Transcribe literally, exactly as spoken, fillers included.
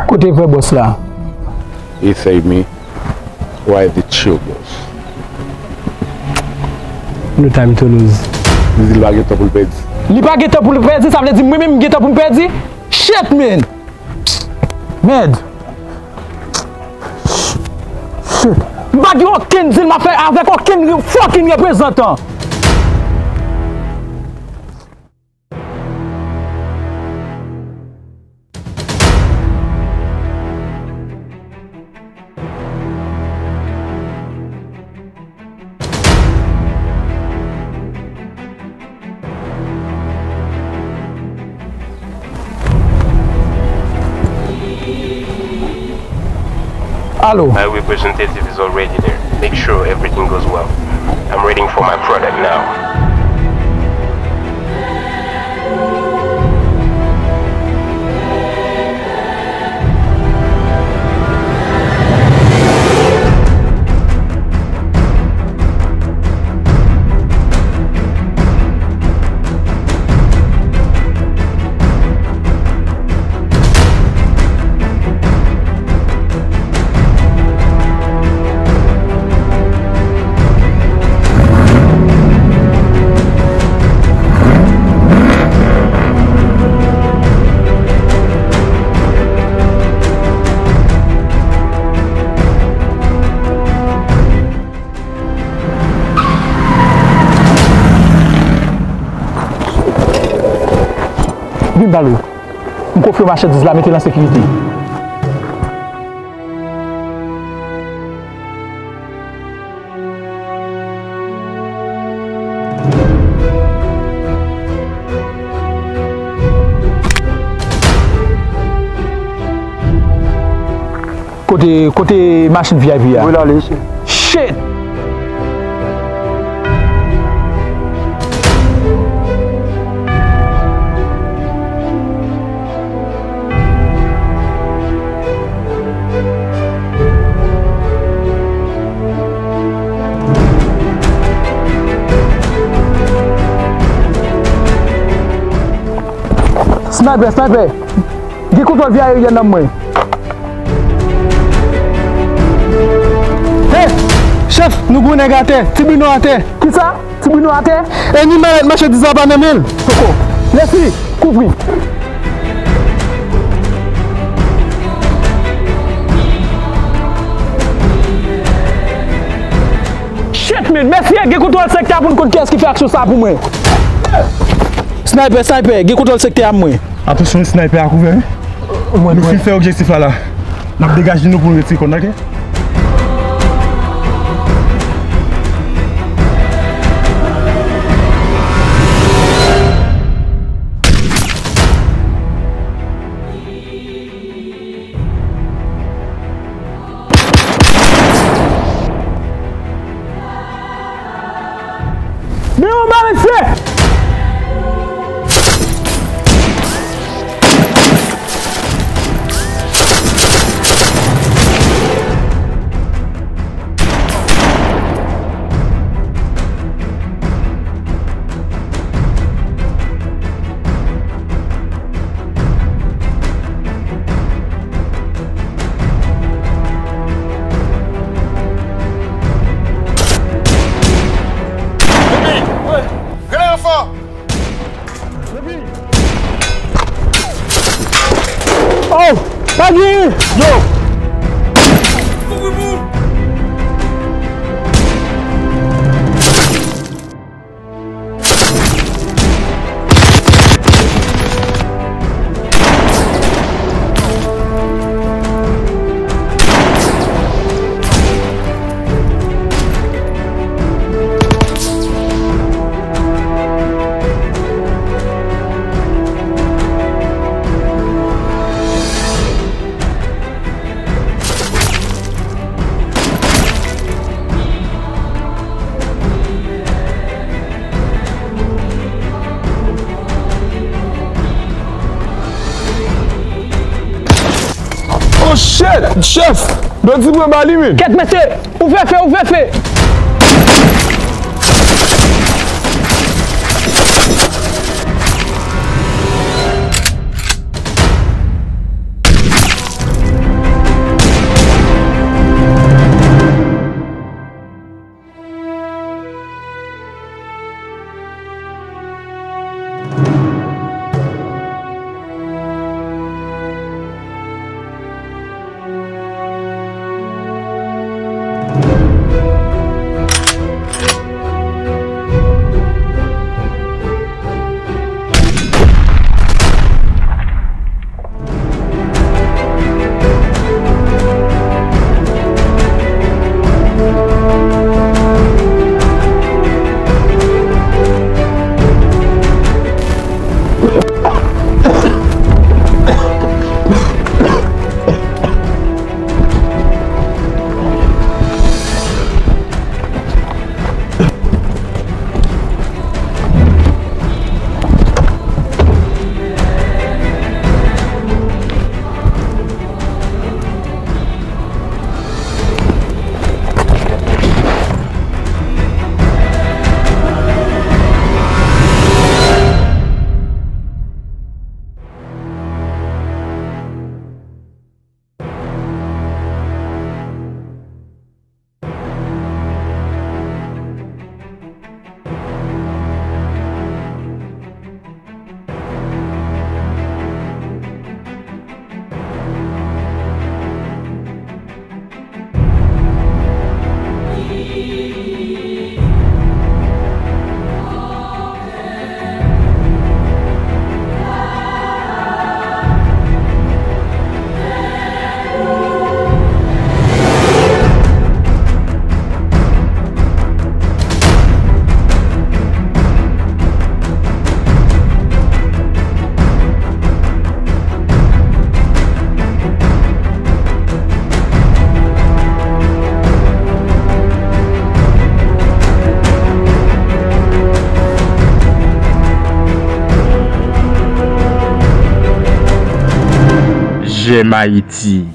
Kote vrè bòs la? Esèy, men. Why the chill, boss? No time to lose. Li di l pa gen tan pou l pèdi. Li pa gen tan pou l pèdi, sa vle di mwen menm m gen tan pou m pèdi? Shit, man! Mèd! Shit! M pa gen okenn dil m ap fè avèk okenn re-, fucking reprezantan! Alo. My representative is already there. Make sure everything goes well. I'm waiting for my product now. Vin pale w. M konfye w machandiz la, mete l an sekirite. Kote, kote machin V I P a? Wi, l ale, mesye. Shit! Sniper, sniper! Gen kontwòl vi aeryèn nan mwen. Hey! Chèf, nou gen yon nèg atè, Ti Bino atè. Kisa? Ti Bino atè? Ennmi malèt machandiz la pa nan men l. Poko. Lèsi, kouvri. Shit, man! Mesye, gen kontwòl sektè a pou n konn kiyès ki fè aksyon sa a pou mwen. Sniper, sniper, gen kontwòl sektè a mwen. Atansyon, sniper a kouvè, wi. Nou fin fè objektif la la. N ap degaje nou pou n retire kò n, oke? Men yon ba mesye! Oh! Pa gen! Yo! Oh shit! Chèf! Bandi pran ba li, men! Kèt, mesye! Ouvè fe, ouvè fe! J'aime Haïti.